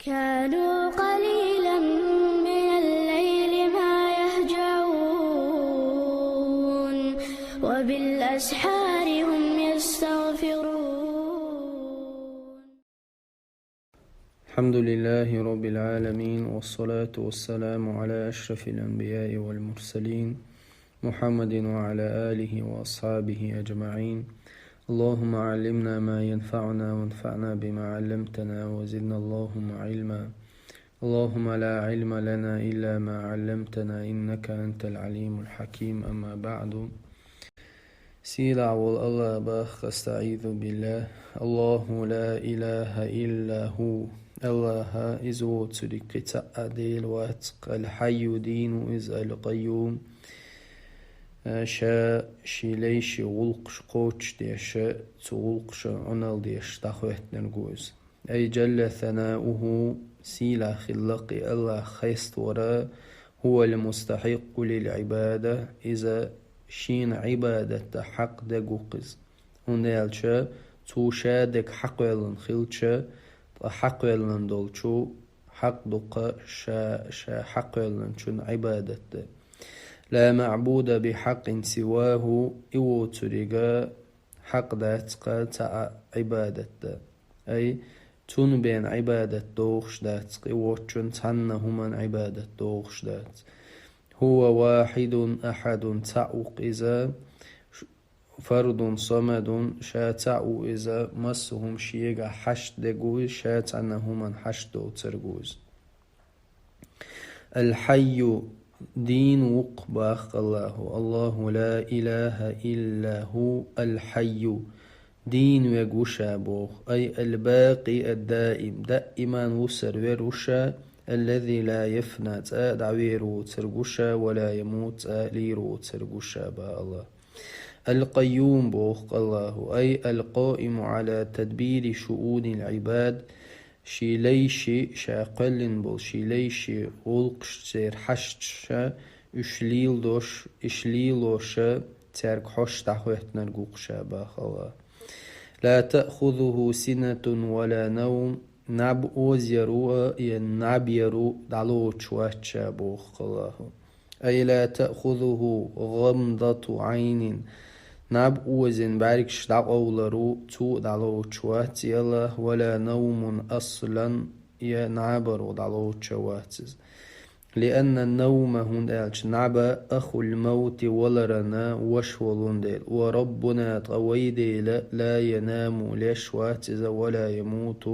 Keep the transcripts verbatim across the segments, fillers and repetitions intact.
كانوا قليلا من الليل ما يهجعون، وبالأسحار هم يستغفرون. الحمد لله رب العالمين، والصلاة والسلام على أشرف الأنبياء والمرسلين، محمد وعلى آله وأصحابه أجمعين. اللهم علمنا ما ينفعنا، وانفعنا بما علمتنا، وزدنا اللهم علما. اللهم لا علم لنا إلا ما علمتنا، إنك أنت العليم الحكيم. أما بعد. Сийлахь волу АллахӀ боху, أستعيذ بالله. الله لا إله إلا هو. АллахӀ, иза воцург кхин цхьа а Дела вац, الحي, дийна ву иза, القيوم, ша шен лайши гӀуллакхаш кхочушдеш, цу гӀуллакхашна Ӏуналла деш дӀахӀоьттинарг ву иза. أي جل ثناؤه, сийлахь хилла-кх и АллахӀ хеставар, هو المستحق للعبادة, иза шена Ӏибадат дан хьакъ дерг ву-кх иза. ХӀунда аьлча цо ша дерг хьакхоьллина хилча, ткъа хьакхоьллина долчо хьакъ ду-кх ша, ша хьакхоьллинчунна Ӏибадат дан. لا معبود بحق سواه, и воцург хьакъ дац-кх цхьа а Ӏибадат дан. Ай, цунна бен Ӏибадат догӀуш дац, кхин воцчунна цхьанна хӀуманна Ӏибадат догӀуш дац. هو واحد أحد, цхьаъ ву-кх иза, فرد صمد, ша цхьаъ ву иза, массо а хӀума шегахь хьашт дерг ву иза, ша цхьанна хӀуманна хьашт доцург ву иза. الحي, дийна ву-кх боху АллахӀ, الله لا إله إلا هو الحي, дийна верг ву ша боху, أي الباقي الدائم, даиман вусар вер ву ша, الذي لا يفنى, цкъа а дӀавер воцург ву ша, ولا يموت, цкъа а лийр воцург ву ша боху АллахӀ. القيوم боху-кх АллахӀ, أي القائم على تدبير شؤون العباد, шен лайши, ша кхоьллина болу шен лайши гӀуллакхаш церан хьашташа, уьш леладош, уьш лелоша, цаьрга хьош дӀахӀоьттинарг ву-кх ша боху АллахӀ. لا تأخذه سنة ولا نوم, наб озаяр ву а, я наб яр ву дӀалоцуш вац ша боху-кх АллахӀ. أي لا تأخذه غمضة عين, наб озийна бӀаьргаш дӀакъовлар ву, цо а дӀалоцуш вац и АллахӀ, ولا نوم أصلا, я наб яр ву дӀалоцуш а вац иза. لأن النوم, хӀунда аьлча наб أخو الموت, валаран ваша волун дела, وربنا, ткъа вай Дела, لا ينام, леш вац иза, ولا يموت,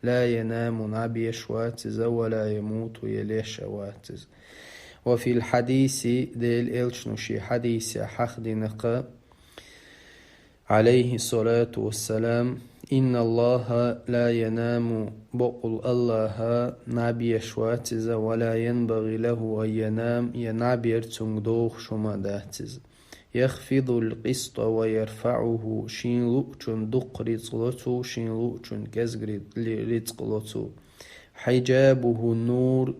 لا ينام, наб еш вац иза, ولا يموت, я леш а вац иза. وفي الحديث, Делан Элчано шен хьадисехь хьахдина-кх, عليه الصلاة والسلام: إن الله لا ينام, бакъволу АллахӀ наб еш вац иза, ولا ينبغي له أن ينام, я наб яр цуьнга догӀуш хӀума дац иза. يخفض القسط ويرفعه, шен луучунна дукха рицкъ ло цо, шен луучунна кӀезиг ри-, ли-, рицкъ ло цо. حجابه النور,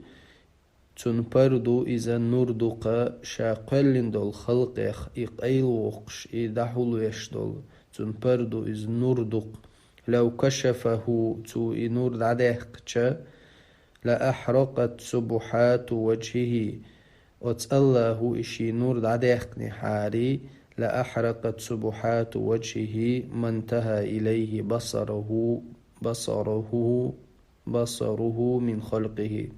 цуьнан парду иза нур ду-кх, ша кхоьллина долу халкъех и къайлавоккхуш, и дӀахьулвеш долу, цуьнан парду иза нур ду-кх. لو كشفه, цо и нур дӀадаьккхича, لأحرقت سبحات وجهه, оцу АллахӀа и шен нур дӀадаьккхинехьара, لأحرقت سبحات وجهه ما انتهى إليه بصره, بصره, بصره من خلقه.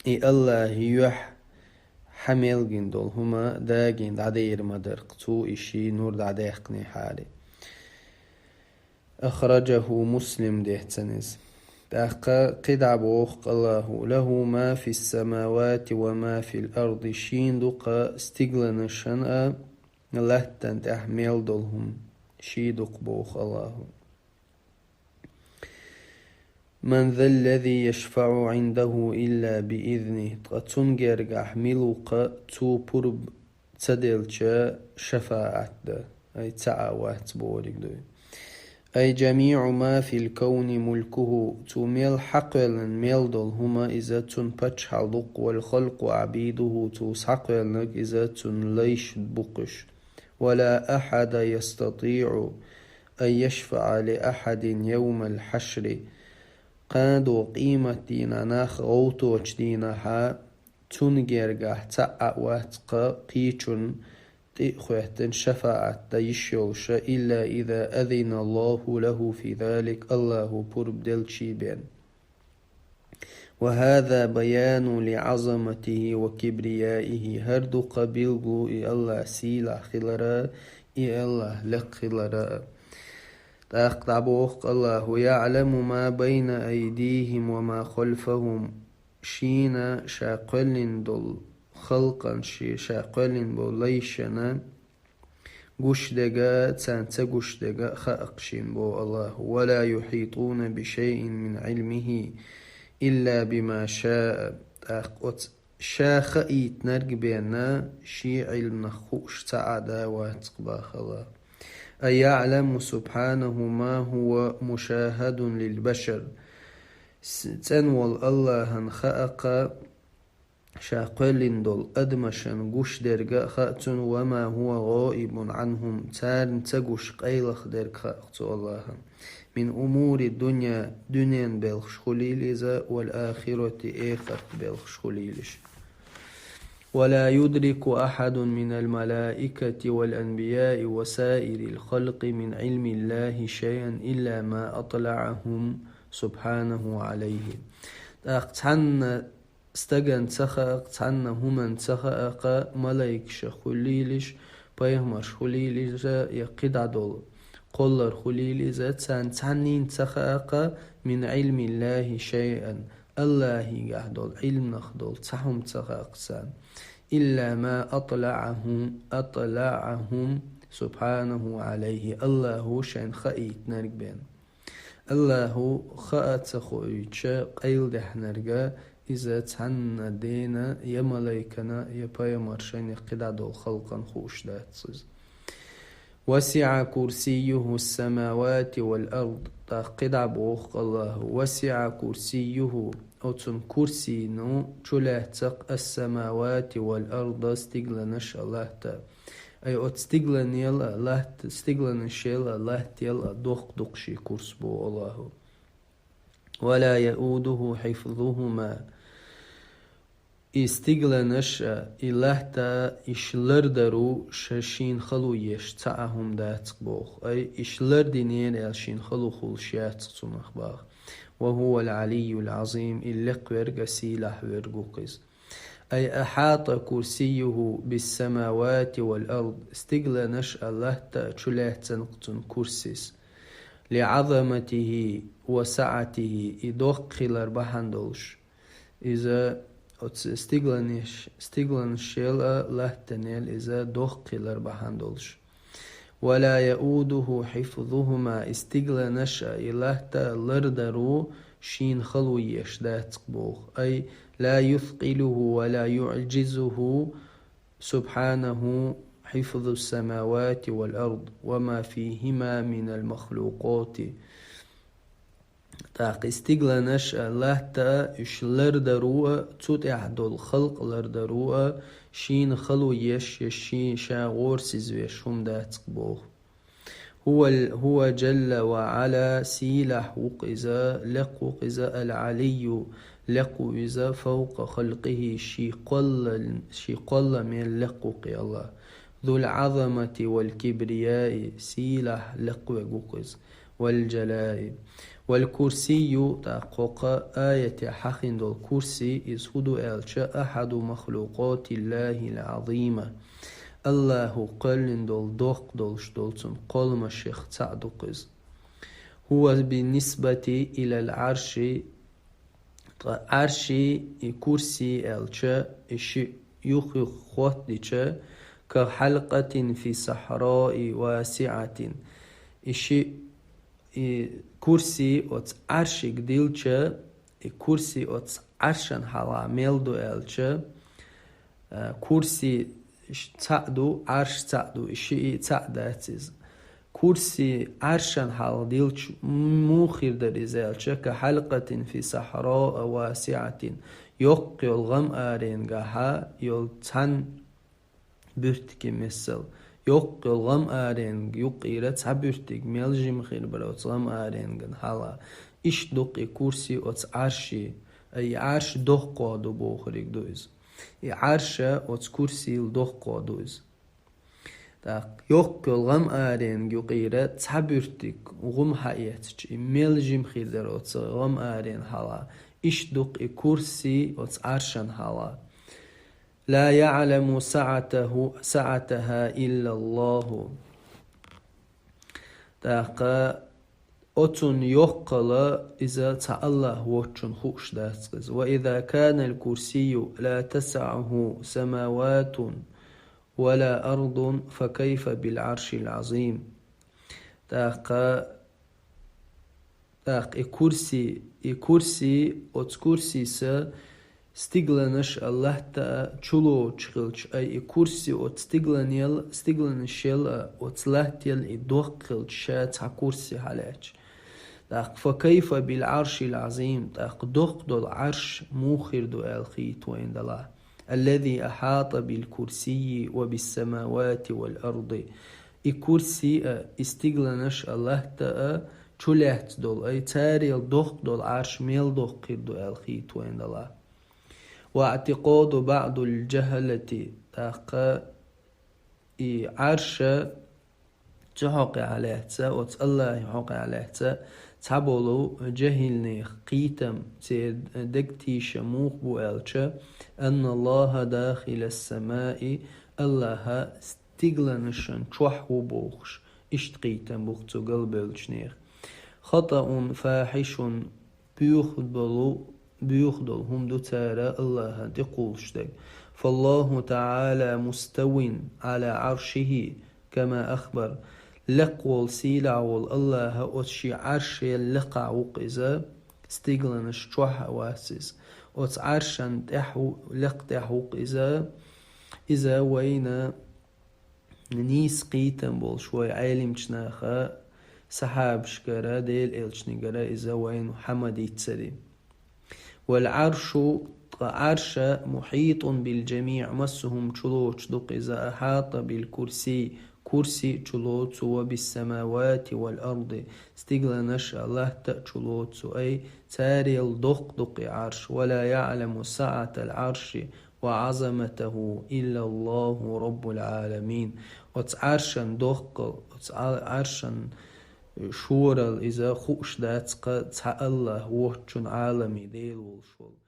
И АллахӀан юьхь хьа мел гина долу хӀума дагийна дӀадер ма дара-кх, цо и шен нур дӀадаьккхинехьара. أخرجه مسلم, дийцина иза. ТӀаккха кхидӀа боху-кх АллахӀа: له ما في السماوات وما في الأرض, шена ду-кх стигланашна а, латтана тӀехь мел долу хӀума, шена ду-кх боху АллахӀа. من ذا الذي يشفع عنده إلا بإذنه, ткъа цунна гергахь мила ву-кх цо пурба ца делча шафаӀат дан, ай, цхьа а вац бохург ду. أي جميع ما في الكون ملكه, цо мел хьакхоьллина мел долу хӀума иза цуьнан пачхьалкх ду-кх, والخلق عبيده, цо хьакхоьллинарг иза цуьнан лайш бу-кх уьш. ولا أحد يستطيع أن يشفع لأحد يوم الحشر, Кхана къематдийнахь нах гӀовтточу дийнахьа цунна гергахь цхьа а вац кху кхечун тӀе а хӀоьттина шафаӀат дан йиш йолуша, إلا إذا أذن الله له في ذلك, Аллахо пурба делчий бен. وهذا بيان لعظمته وكبريائه, хӀара ду кху билгало и Аллах сийлахь хилара, и Аллах лекха хилара. ТӀаккха дӀабоху Аллахо: يعلم ما بين أيديهم وما خلفهم, шена ша кхоьллина долу халкъана, ши-, ша кхоьллина болу лайшна гуш дерг а, царна ца гуш дерг а хаьа-кх шена, боху Аллахо. ولا يحيطون بشيء من علمه إلا بما شاء. ТӀаккха оцу ша хаийтинарг бен шен Ӏилманах хууш цхьа а да вац-кх, боху Аллахо. أي يعلم سبحانه ما هو مشاهد للبشر. С-, цӀена волу Аллахана хаьа-кх ша кхоьллина долу адамашна гуш дерг а хаьа цунна, وما هو غائب عنهم, царна ца гуш къайлаха дерг хаьа-кх цу Аллахана. من أمور الدنيا, дуьненан белхаш хуьлийла иза, والآخرة, эхартан белхаш хуьлийла иза. ولا يدرك أحد من الملائكة والأنبياء وسائر الخلق من علم الله شيئا إلا ما أطلعهم سبحانه عليه. ТӀаккха цхьанна стагана ца хаьа-кх, цхьанна хӀуманна ца хаьа-кх, малайкашах хуьлийла иза, пайхамаршах хуьлийла иза, я кхидӀа долу кхолларх хуьлийла иза, царна цхьаннена ца хаьа-кх, من علم الله شيئا, Аллахьигахь долу Ӏилманах долу цхьа хӀума ца хаьа-кх царна. إلا ما أطلعهم, أطلعهم سبحانه عليه, Аллахо шайна хаийтинарг бен. Аллахо хаа ца хуьйцучу къайладаьхьнарг иза цхьанна дена, я малайкана, я пайхамаршна, я кхидӀа долу халкъана хууш дац иза. وسع كرسيه السماوات والأرض. ТӀаккха кхидӀа боху Аллахо: وسع كرسيه, оцун курсино чулаьцна-кх, السماوات والأرض, стигланаш а, латта а. Ай, оцу стигланел а, латта, стигланашел а, латтел а доккха ду-кх шен курс, боху Аллахо. ولا يؤوده حفظهما. И стигланаш а, и латта а, иш лардару ша шена хало еш цхьа а хӀума дац-кх, боху. Ай, иш лардинера аьлла шена хало хуьлуш яц-кх цунах, боху. وهو العلي العظيم, и лекха верг а, сийлахь верг ву-кх иза. أي أحاط كرسيه بالسماوات والأرض, стигланаш а, латта а чулаьцна-кх цун курсис. لعظمته وسعته, и доккха хилар бахьана долуш. Иза оцу стигланаш-, стигланашел а, латтанел иза доккха хилар бахьана долуш. ولا يؤوده حفظهما, и стигланаш а, и латта а лардару шена хало еш дац-кх, боху. أي لا يثقله ولا يعجزه سبحانه حفظ السماوات والأرض وما فيهما من المخلوقات. ТӀаккха и стигланаш а, латта а, уьш лардару а, цу тӀехь долу халкъ лардару а шена хало еш, я шен ша гӀорасизвеш хӀума дац-кх, боху. هو ال-, هو جل وعلا, сийлахь ву-кх иза, лекха ву-кх иза, العلي, лекха ву иза, فوق خلقه, шен кхолла-, шен кхолламел лекха ву-кх и Аллах. ذو العظمة والكبرياء, сийлахь, лекха верг ву-кх иза. والجلال. والكرسي, тӀаккха кху аятехь хьахийна долу курси, иза хӀун ду аьлча, أحد مخلوقات الله العظيمة. Аллахо кхоьллина долу, доккха долуш долу цуьнан кхолламашех цхьаъ ду-кх иза. هو بالنسبة إلى العرش, ткъа Ӏарши и курси аьлча, и шиъ юх-юха хоттадича, كحلقة في صحراء واسعة. И шиъ, и курси оцу Ӏаршига дилча, и курси оцу Ӏаршан хьалха мел ду аьлча, а, курси ш-, цхьаъ ду, Ӏарш цхьаъ ду, и шиъ цхьаъ дац иза. Курси Ӏаршан хьалха дилча, муха хир дара иза аьлча, كحلقة في صحراء واسعة, йоккха йолу гӀам-аренгахьа йолу цхьана буьртиге миссел. Йоккха йолу гӀам-аренга юккъера цхьа буьртиг мел жима хир бара оцу гӀам-аренган хьалха. Иштта ду-кх и курси оцу Ӏарший, а и Ӏарш доккхагӀа ду бохург ду иза. И Ӏарш оцу курсил доккхагӀа ду иза. ТӀаккха йоккха йолу гӀом-аренга юкъера цхьа буьртиг гӀум хьаэцча, и мел жима хир дара оцу гӀом-аренан хьалха, иштта ду-кх и курси оцу Ӏаршан хьалха. لا يعلم سعته، سعتها إلا الله. ТӀаккха оцунна йоккхалла иза цхьа АллахӀ воцчунна хууш дац иза. وإذا كان الكرسي لا تسعه سماوات ولا أرض فكيف بالعرش العظيم. ТӀаккха, тӀаккха и курси, и курси, оцу курсица стигланаш а, латта а чулоцуш хилча, ай и курси оцу стигланел, стигланашел а, оцу латтел и доккха хилча, ша цхьа курси хьалаьцча. ТӀаккха فكيف بالعرش العظيم, тӀаккха доккха долу Ӏарш муха хир ду аьлла хийта вайна делахь. الذي أحاط بالكرسي وبالسماوات والأرض. И курси а, и стигланаш а, латта а чулаьцна долу, ай царел доккха долу Ӏарш мел доккха хир ду аьлла хийта вайна делахь. واعتقاد بعض الجهلة, тӀаккха и Ӏарш цу хьокъехь лаьцна, оцу АллахӀан хьокъехь лаьцна, цхьаболу жахӀилнех кхетам, церан дегтийша муха бу аьлча, أن الله داخل السماء, АллахӀ стигланашан чохь ву бохуш, иштта кхетам бу-кх цу галбевллачу нехан. خطأ فاحش, боьха долу, боьха долу хӀума ду цара АллахӀан тӀекхуллуш дерг. فالله تعالى مستو على عرشه كما أخبر. Лекха волу, сийлахь волу АллахӀ оцу шен Ӏаршел лекхахь ву-кх иза, стигланаш чохь а вац иза. Оцу Ӏаршан тӀехь ву, лекха тӀехь ву-кх иза, иза вайна нийса кхетам болуш вай Ӏелимчу наха, сахьабашкара, Делан элчанегара иза вайна хьа ма-дийццара. والعرش, ткъа Ӏарш, محيط بالجميع, массо а хӀума чулоцуш ду-кх иза, أحاط بالكرسي, курси чулоцу, وبالسماوات والأرض, стигланаш а, латта а чулоцу, ай царел доккха ду-кх и Ӏарш. ولا يعلم سعة العرش وعظمته إلا الله رب العالمين. Оцу Ӏаршан доккхал, оцу Ӏа-, Ӏаршан шорал иза хууш дац-кх цхьа АллахӀ воцчунна, Ӏаламийн Дела волуш волу.